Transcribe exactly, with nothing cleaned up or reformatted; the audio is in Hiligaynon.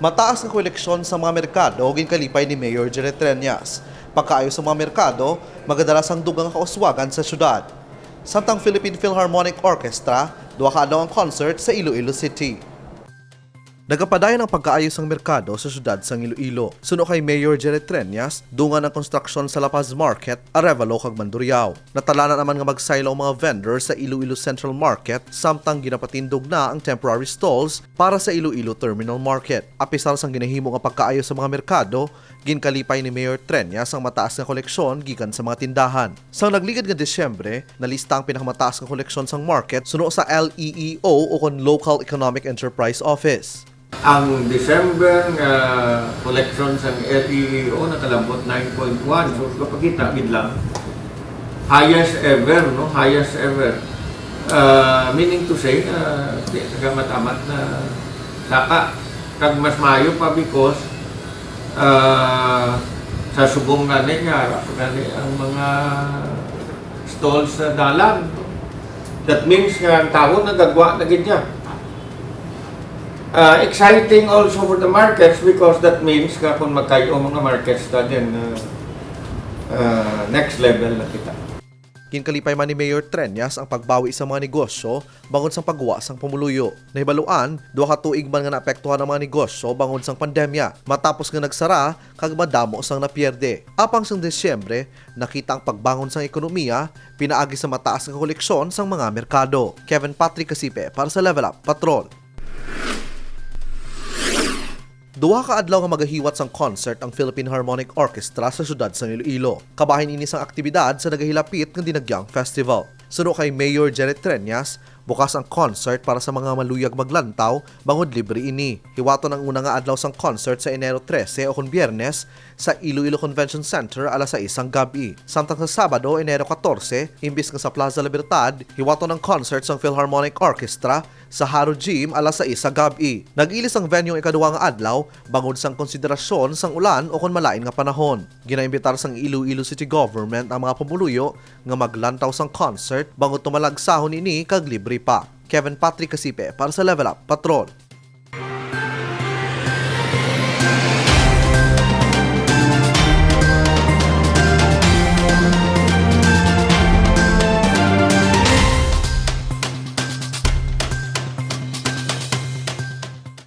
Mataas nga koleksyon sa mga merkado ginkalipay ni Mayor Jerry Treñas. Pagkaayo sa mga merkado, magadala sang dugang nga kauswagan sa syudad. Samtang Philippine Philharmonic Orchestra, duha ka adlaw ang concert sa Iloilo City. Nagapadayon ang pagkaayo sang merkado sa syudad sang Iloilo. Suno kay Mayor Jerry Treñas, dungan ang konstruksyon sa La Paz Market, Arevalo kag Mandurriao. Natalanan naman nga magsaylo ang mga vendor sa Iloilo Central Market, samtang ginapatindog na ang temporary stalls para sa Iloilo Terminal Market. Apisar sang ginahimo nga pagkaayo sa mga merkado, ginkalipay ni Mayor Treñas ang mataas nga koleksyon gikan sa mga tindahan. Sang nagligad nga Disyembre, nalista ang pinakamataas nga koleksyon sang market suno sa L E E O o kon Local Economic Enterprise Office. Ang December nga collection sang L E E O nakalabot nine point one. So, kapakita gid lang, highest ever, no? Highest ever. Ah, meaning to say, ah, di, nagamamat-amat na saka. Kag mas maayo pa because, ah, sa subong gani nga, ara pa gani ang mga stalls sa dalan. That means nga ang tawo nagagwa na gid niya. Ah, exciting also for the markets because that means nga kung magkayo mga markets ta din, ah, ah, next level na kita. Ginkalipay man ni Mayor Treñas ang pagbawi sa mga negosyo bangod sang pagwa sang pumuluyo. Nahibaluan, duha ka tuig man nga naapektuhan ang mga negosyo bangod sang pandemya, matapos nga nagsara kag madamo sang napierde. Apang sang Disyembre, nakita ang pagbangon sang ekonomiya pinaagi sa mataas nga koleksyon sang mga merkado. Kevin Patrick Casipe para sa Level Up Patrol. Duha ka adlaw nga magahiwat sang concert ang Philippine Harmonic Orchestra sa siyudad sang Iloilo. Kabahin ini sang aktibidad sa nagahilapit nga Dinagyang Festival. Suno kay Mayor Jerry Treñas, bukas ang concert para sa mga maluyag maglantaw bangod libre ini. Hiwaton ang una nga adlaw sang concert sa Enero trese o kon Biyernes sa Iloilo Convention Center alas sais sang gab-i. Samtang sa Sabado, Enero katorse, imbis nga sa Plaza Libertad, hiwaton ang concert sang Philharmonic Orchestra sa Haro Gym alas sais sa gab-i. Nag-ilis ang venue ikaduha nga adlaw bangod sang konsiderasyon sang ulan o kon malain nga panahon. Ginaimbitar sang Iloilo City Government ang mga pumuluyo nga maglantaw sang concert bangod tumalagsahon ini kag libre pa. Kevin Patrick Casipe para sa Level Up Patrol.